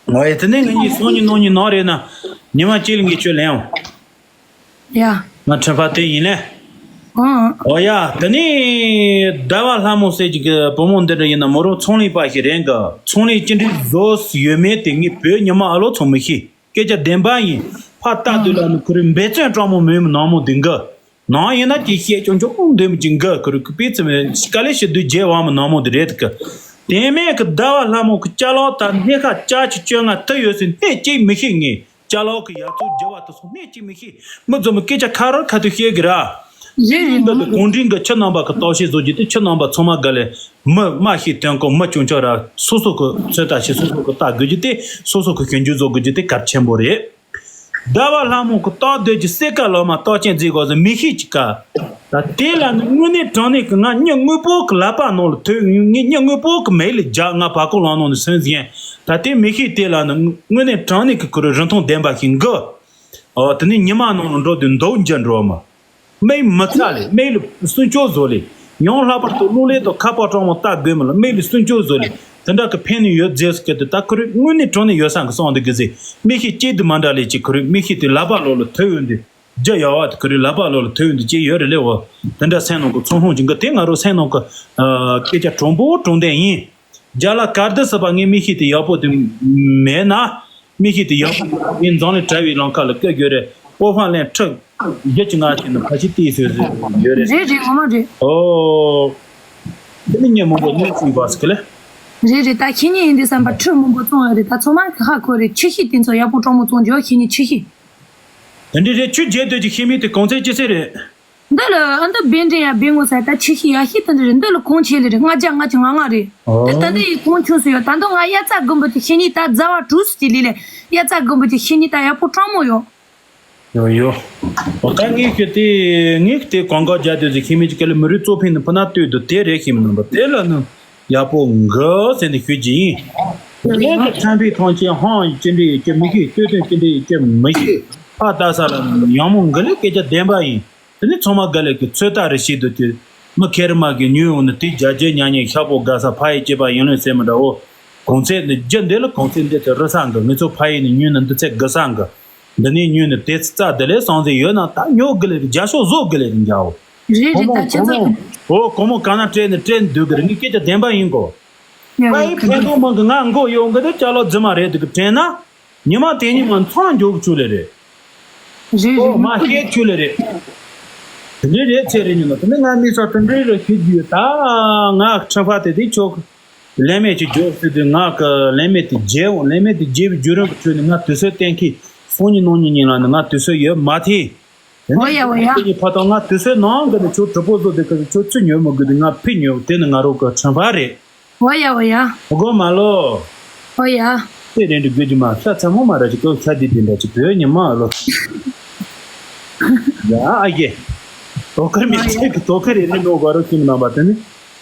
ང་ཡི་དེ་ནས་ང་གཉིས་སང་ཉིན་གནངས་ཉིན་ནང་རེད་ན། ཉི་མ་གཅིག་ལ་ངས་ཁྱོད་ལེན་འོང་། ཡ། ང་ཁྲིམས་ཕ་དེ་ཡིན་ལེ། ཨང་། ཨོ་ཡ། དེ་ནས་ཟླ་བ་ལྷ་མོ་ཟེར་གྱི་གི་བུ་མོ་འདི་འདྲ་ཡིན་ན་མོ་རང་ཚོང་ལས་པ་ཞིག་རེད་གི། ཚོང་ལས་ཅི་འདྲའི་བཟོ་ཡོད་མེད་དེ་ངས་བོད་ཉི་མ་ཨ་ལོ་ཚོ་མི་ཤེས། སྐད་ཆ་བདེན་པ་ཡིན། ཕ་ལྟ་དུས་ལ་ནི་ཁོ་རའི་འབད་བརྩོན་སྤྲང་མོ་མོའི་ནང་མོ་འདི་འགའ། ནང་ཡིན་ན་དེ་བཤད་ཆུང་ཆུང་འདོན་མི་ཅིག་འགའ་ཁོ་རའི་ཁུ་པའི་ཚེ་མེད་དཀའ་ལས་ཞི་དུས་རྒྱལ་བ་མོ་ནང་མོ་འདི་རེད་གི། དེ་མེད་གི་ཟླ་བ་ལྷ་མོ་གི་ཅ་ལག་དང་སྣེ་ཁ་ཅ་ཆི་བཅོ་ལྔ་དུ་ཡོད་ཟིན་སྣེ་གཅིག་མི་ཤེས་ངེས། ཅ་ལག་གི་ཡ་ཚོ་རྒྱུ་བ་དུ་སོང་སྣེ་གཅིག་མི་ཤེས། མི་ཚོ་མི་སྐད་ཆ་ཁ་རོ་ཁ་ཐུག་བཤད་གི་ར། རེད་རེད། འདི་ལ་གུང་ཁྲན་གི་ཁྱི་རྣམ་པ་གི་ལྟ་བཤད་བཟོ་རྒྱུ་དེ། ཁྱི་རྣམ་པ་ཚང་མ་ག་ལེ་མི་མ་ཤེས་དོན་གོ་མི་ཆུང་ཆུང་ར། སོ་སོ་གི་ཚོད་ལྟ་བྱེད། སོ་སོ་གི་ལྟ་དགོས་རྒྱུ་དེ། སོ་སོ་གི་ཞིབ་འཇུག་བཟོ་དགོས་རྒྱུ་དེ་གལ་ཆེན་པོ་རེད། ཟླ་བ་ལྷ་མོ་གི་ལྟ་འདོད་ཀྱི་སེ་ཀ་ལོ་མ་རྟགས་ཅན་རྫས་གོ་ཟེར་མི་ཤེས་ཀྱི་ཀ། ད་དེ་ལ་ནི་དངོས་གནས་དྲང་གནས་ཀྱི་ང་མྱི་དངོས་པོ་གི་ལག་པ་ནང་ལ་ཐོན། ངས་མྱི་དངོས་པོ་གི་མེ་ལ་རྒྱག་ང་བར་སྐོར་ལམ་ནང་ནས་སོན་ཟིན། ད་དེ་མི་ཤེས་དེ་ལ་ནི་དངོས་གནས་དྲང་གནས་ཀྱི་ཁོ་རང་རིན་ཐང་ལྡན་པ་ཞིག་འགི། ཨོ་དེ་ནས་ཉི་མ་ནང་ལ་འགྲོ་དུས་མདོག་འགྱུར་འགྲོ་བ་མ། མིག་མི་ཚ་ལེ། མིག་ལ་སུན་ཅོག་བཟོ་ལེ། ཡང་ལྷག་པར་དུ་གློག་ཀླད་དང་ཁ་པར་སྤྲང་མོ་ལྟ་དགོས་མི་ལ་མིག་ལ་སུན་ཅོག་བཟོ་ལེ། དེ་འདྲ་གི་ཕན་ནུས་ཡོད་རྫས་སུ་སྐད་དུ་ད་ཁོ་རེ་དངོས་གནས་དྲང་གནས་ཡོད་ས་གི་སོང་འདུག་གི་ཟེ། མིག་ཤེས་གཅིག་དུ་མ་འདྲ་ལེ་ཅིག་ཁོ་རེ་མིག་ཤེས་དེ་ལག་པ་ལོག་ལ་ཐོས་ཡོང་དུས་རྒྱུ་ཡག་བ་དེ་ཁོ་རེ་ལག་པ་ལོག་ལ་ཐོས་ཡོང་དུས་ཅི་ཡོད་རེད་ལེ། འོ་དེ་འདྲ་སེམས་ནང་གི་ཚོང་ལྷུང་ཅིག་གི་དེ་ང་རོ་སེམས་ནང་གི་སྐད་ཆ་དྲང་པོ་དྲང་བདེན་ཡིན། རྒྱ་ལ་གར་དུ་སི་པ་ངའི་མིག་ཤེས་དེ་ཡག་པོ་དེ་མེད་ན། མིག་ཤེས་དེ་ཡག་པོ་ངའི་འཛམ་གླིང་གྲྭ་བའི་ལམ་ཁ་ལ་བཀལ་དགོས་རེད། པོ་ཧྥང་ལན་ཁྲི་བཞི་གི་ང་ཤེས་ན་ཕ་ཤི་ཏི་སོས་སོས་ཡོད་རེད། རེད་རེད། ངོ་མ་རེད། ཨོ། དེ་ནི་ངས་མང་པོ་ཉོས་ཚིག་པ་སི་ཀི་ལེ། རེད་རེད། ད་ཁྱེད་གཉིས་ཡིན་དུས་བསམ་པ་ཁྲི་མང་པོ་བཙོང་ཡོད་རེད། ད་ཚང་མ་གི་ཧ་གོ་རེད། ཆུ་ཤེས་དེ་ཚོ་ཡག་པོ་སྤྲང་མོ་བཙོང་རྒྱུ་ཁྱེད་གཉིས་ཆུ་ཤེས། དེ་འདྲ་རེད། ཁྱོད་རྒྱལ་སྟོད་ཀྱི་ཤེས་མི་དེ་གོང་ཚད་ཅི་ཚད་རེད། འདི་ལ་ཨ་འདི་བེ་འདྲེ་ཡ་བེ་ངོ་ས་ད་ཆི་ཤི་ཡ་ཤི་དེ་འདྲ་རེད། འདི་ལ་གོང་ཆེ་ལེ་རེད། ལྔ་བརྒྱ་ལྔ་བཅུ་ང་ལྔ་རེད། ཨོ། དེ་ད་འདི་ཡི་གོང་ཆུང་སུ་ཡོད། ད་འདི་ང་དབྱར་རྩྭ་དགུན་འབུ་དེ་ཤི་ནི་ད་རྫ་བ་གྲུ་སུ་ཅི་ལི་ལེ། དབྱར་རྩྭ་དགུན་འབུ་དེ་ཤི་ནི་ད་ཡག་པོ་སྤྲང་མོ་ཡོད། ཡོ་ཡོ། ཨོ་ད་ངས་ཁྱོད་དེ་ངས་དེ་གང་ག་རྒྱ་དེ་ཟིག་ཤི་མི་ཅི་ག་ལེ་མི་རུ་གཙོ་ཕིན་ནི་ཕུ་ན་ལྟོས་དུ་དེ་རེད་ཤི་མི་ནམ་པ་དེ་ལ་ནི་ཡག་པོ་འགའ་ཟེར་ནི་ཤོད་ཀྱི་ཡིན། ངས་ཀྱི་ཁྲམ་པའི་ཐང་ཆེན་ཧང་ཡི་ཅི་འདྲ་ཡི་ཅི་མི་ཤེས། སྟོད་དོན་ཅི་འདྲ་ཡི་ཅི་མི་ཤེས། ཕ་ད་ས་ལ་ཡང་མོ་འགའ་ལས་སྐད་ཆ་བདེན་པ་ཡིན། དེ་ནི་ཚང་མ་དགའ་ལས་ཀྱི་ཚོད་ལྟ་རེ་བྱེད་དུ་དུས་མི་ཁེར་མ་གི་ཉོས་འོང་ནི་དེ་རྒྱ་རྒྱ་ཉག་ཉག་ཤ་པོ་དགའ་ས་ཕ་ཡི་སྐྱེས་པ་ཡིན་ལོས་ཟེར་མི་འདྲ་འོ། གོང་ཚད་ནི་རྒྱུ་འདི་ལ་གོང་ཚད་འདི་ཚོད་རི་ས་འགི། ངེད་ཚོ་ཕ་ཡི་ནི་ཉོས་ནི་འདི་ཚད་དགུ་ས་འགི། འདི་ནས་ཉོས་ནི་དེ་ཚོད་རྩ་འདི་ལས་སང་ཚེ་ཡོད་ན་ད་ཉོ་དགི་ལེ་རྒྱ་ཤོག་བཟོ་དགི་ལེ་རིང་རྒྱའོ། རེད་རེད། ད་ཁྱེད་ཚོ་འོ་གོ་མོ་གང་ན་སྤྲད་ནི་སྤྲད་ནི་འདུག་གི་རེད། ངས་སྐད་ཆ་བདེན་པ་ཡིན་གོ། ཕ་ཡི་ཕན་ཐོགས་མང་གི་ང་མགོ་ཡོང་གི་དེ་ཅ་ལག་རྫི་མ་རེད་འདུག་གི་དྲན་ན། ཉི་མ་དེ་ཉིན་མ་མཚང་འཇོག་ཆུ་ལེ་རེད། རེད་ཨོ་རེད། མ་སྐད་ཆུ་ལེ་རེད། དེ་འདྲའི་རེད་ཚེ་རེད་ཉིན་ལ་དེ་ནི་ང་མི་ས་དེ་འདྲའི་རེད་ཤེས་རྒྱུ་ད་ང་ཁྲིམས་ཁ་དེ་དེ་ཆོག་གི། ལན་མེད་ཅིག་འཇོག་ཟེར་དུས་ང་གི་ལན་མེད་དེ་རྒྱལ་འོང་། ལན་མེད་དེ་རྒྱལ་བའི་བརྒྱུད་རིམ་གི་ཁྲོད་ནས་ང་དུས་ཚོད་གཏན་འཁེལ་སང་ཉིན་གནངས་ཉིན་ཉིན་ལ་ནི་ང་དུས་ཚོད་ཡོད་མ་ཐེ། དེ་ནས་ཨོ་ཡ་ཨོ་ཡ། དེ་ནི་ཕ་ཐང་ང་དུས་ཚོད་ནང་གི་ནི་ཁྱོད་གྲུ་པོ་བཟོ་དེ་གི་ཁྱོད་ཚུ་ཉོ་མི་དགོས་དེ་ང་ཕི་ཉོ་དེ་ནི་ང་རོ་གི་ཁྲིམས་ཁ་རེད། ཨོ་ཡ་ཨོ་ཡ། མགོ་མ་ལོ། ཨོ་ཡ། དེ་རེད་འདྲི་དགོས་ཀྱི་མ་ས་ཚ་མོ་མ་ར་ཅིག་ཏོ་ཤ་དེ་དེ་འདྲ་ཅིག་བོད་ཉི་མ་ལོ། ཡ་ཨ་ཡེ། དོ་ཁར་མི་ཚེ་གི་དོ་ཁར་རེ་རེ་ནོ་ག་རོ་ཁྱིམ་ནང་པ་དེ་ནི།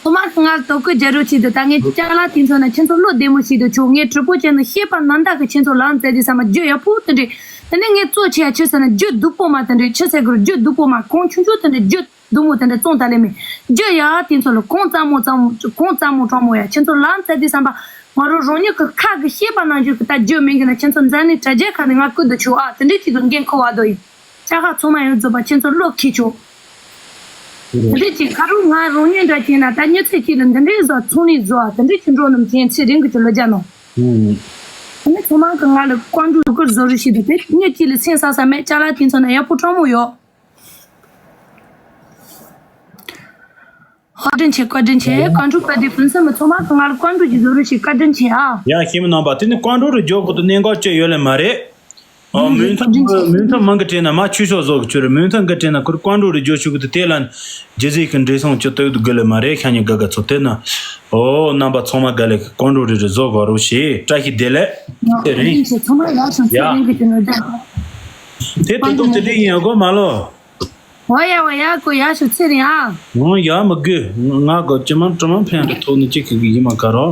ཐོག་མར་ང་དོ་ཁུར་རྒྱ་རོ་ཆེད་དུ་ད་ངས་ཅ་ལག་དེ་ཚོ་ན་ཁྱེད་ཚོ་བློ་བདེ་མོ་ཞིག་ཏུ་ཆོག་ངས་གྲུ་པོ་ཅན་དུ་ཤེས་པ་ནན་ཏག་གི་ཁྱེད་ཚོ་ལམ་བཙལ་དུས་ས་མ་རྒྱུ་ཡག་པོ་དེ་འདྲས། དེ་ནས་ངས་གཙོ་ཆེ་ཡ་ཆི་ཟེར་ན་རྒྱུ་སྡུག་པོ་མ་དེ་འདྲས་ཆི་ཟེར་དགོས་རྒྱུ་སྡུག་པོ་མ་གོང་ཆུང་ཆུང་དེ་འདྲས་རྒྱུ། སྡུག་མོ་དེ་འདྲ་བཙོང་ད་ལེ་མེད། རྒྱུ་ཡག་དེ་ཚོ་ལ་གོང་གཙང་མོ་གཙང་མོ་གོང་གཙང་མོ་གྲང་མོ་ཡ་ཁྱེད་ཚོ་ལམ་བཙལ་དུས་བསམ་པ་ང་རང་རང་ཉིད་ཀྱི་ཁ་གི་ཤེས་པ་ནང་བཞིན་གྱི་ད་རྒྱུ་མིན་གྱི་ན་ཁྱེད་ཚོ་འཛམ་གླིང་དྲ་རྒྱ་ཁ་ནས་ང་བསྐུར་དུ་ཆུག་ཨ། དེ་འདྲའི་ཅིག་གི་འགན་ཁུར་བ་དོ་ཡིན། ཅ་ཁ་ཚང་མ་ཡོད་རྫོགས་པ་ཁྱེད་ཚོ་བློ་ཁེལ་ཆོག་དེ་འདྲའི་ཅིག་ཁ་རུ་ང་རང་ཉིད་འདྲ་བྱས་ན་ད་མྱི་ཚེ་གཅིག་ལ་འདི་འདྲའི་བཟོ་ཚོང་ལས་བཟོ་ཨ་དེ་འདྲའི་ཅིག་འགྲོ་ནམ་ཁྱེད་ཚེ་རིང་གི་ཅིག་ལོ་རྒྱ་ནོ། ཨུམ། ཁྱེད་ཚང་མ་གི་ང་ལ་ཀོང་ཀྲུའུ་ཀུར་བཟོ་རོགས་བྱེད་དུ་དེ་མྱི་གཅིག་ལ་སེམས་བསམ་བསམ་མེད་ཅ་ལག་དེ་ཚོ་ན་ཡག་པོ་སྤྲང་མོ་ཡོད། བཀའ་དྲིན་ཆེ། བཀའ་དྲིན་ཆེ། ཀོང་ཀྲུའུ་པ་དེ་ཕུན་སུམ་མི་ཚང་མ་གི་ང་ལ་ཀོང་ཀྲུའུ་གི་བཟོ་རོགས་བྱེད། བཀའ་དྲིན་ཆེ་ཨ། ཡ་ཤེས་མི་རྣམ་པ་དེ་ནི་ཀོང་ཀྲུའུ་རུ་འཇོག་དགོས་དུ་གནད་འགག་ཅི་ཡོད་ལེ་མ་རེད། ཨོ་མུན་ཐུམ་མུན་ཐུམ་མང་གི་སྤྲད་ན་མ་ཆུ་ཤོག་བཟོ་གི་ཆུ་རེད། མུན་ཐུམ་གི་སྤྲད་ན་ཁུར་ཀོང་ཀྲུའུ་རུ་འཇོག་ཆུ་གི་དུ་དེ་ལ་རྒྱུ་རྫས་ཀྱི་འབྲས་སོང་ཆུ་སྟོད་དུ་དགོས་ལེ་མ་རེད། ཤ་ཉེ་དགའ་དགའ་ཚོ་དེ་ན། ཨོ་རྣམ་པ་ཚང་མ་དགའ་ལེ་ཀོང་ཀྲུའུ་རི་རུ་བཟོ་དགོས་རོགས་ཞེས་བཀྲ་ཤིས་བདེ་ལེགས། དེ་རིང་། ཚང་མ་ཡག་སོང་། ཡ། ཚེ་རིང་གི་དུ་ནོར་ད། དེ་ཏོག་ཏོག་དེ་འདྲ་ཡིན་ཡ་གོ་མ་ལོ། ཝ་ཡ་ཝ་ཡ་གོ་ཡ་ཤོ་ཚེ་རིང་ཨ། ཨོ་ཡ་མི་དགོས། ང་གོ་ཅི་མང་གྲོ་མང་ཕན་རེ་ཐོག་ནི་གཅིག་གི་ཡིན་མ་ག་རོ།